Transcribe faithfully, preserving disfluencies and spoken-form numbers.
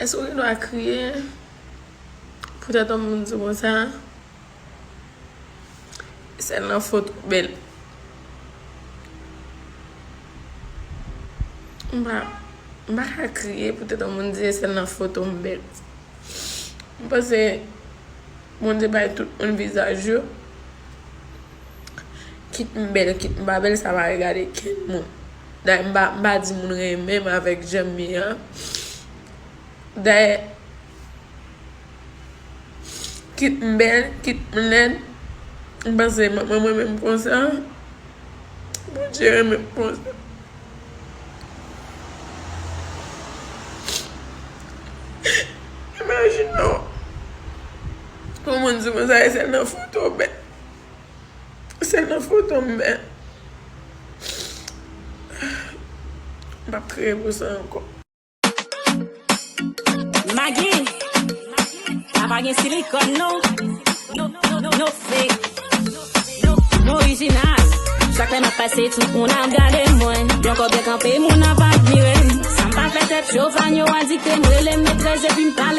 Èske w gen dwa kriye poutèt yon moun di w konsa? Sèl nan foto w bèl. M pa, m pa ka kriye poutèt yon moun di sèl nan foto m bèl. M panse Bondye bay tout moun vizaj yo. Kit m bèl, kit m pa bèl, sa pa regade kenn moun. Dayè, m pa, m pa di moun renmen m avèk jan m ye a. Dayè, kit m bèl, kit m lèd, m panse manman m renmen m konsa. Bondye renmen m konsa. Imajine w. Yon moun di konsa, e sèl nan foto w bèl. Sèl nan foto m bèl. M p ap kriye pou sa ankò. Magi, sa pa gen silikòn non. No, no, no, no fake. No, no orijinal. Chak lè m ap pase, tout moun ap gade mwen. Byen kò byen kanpe, moun ap admire m. Sa m pa fè tèt cho, fan yo adikte m, rele m metrès epi m pa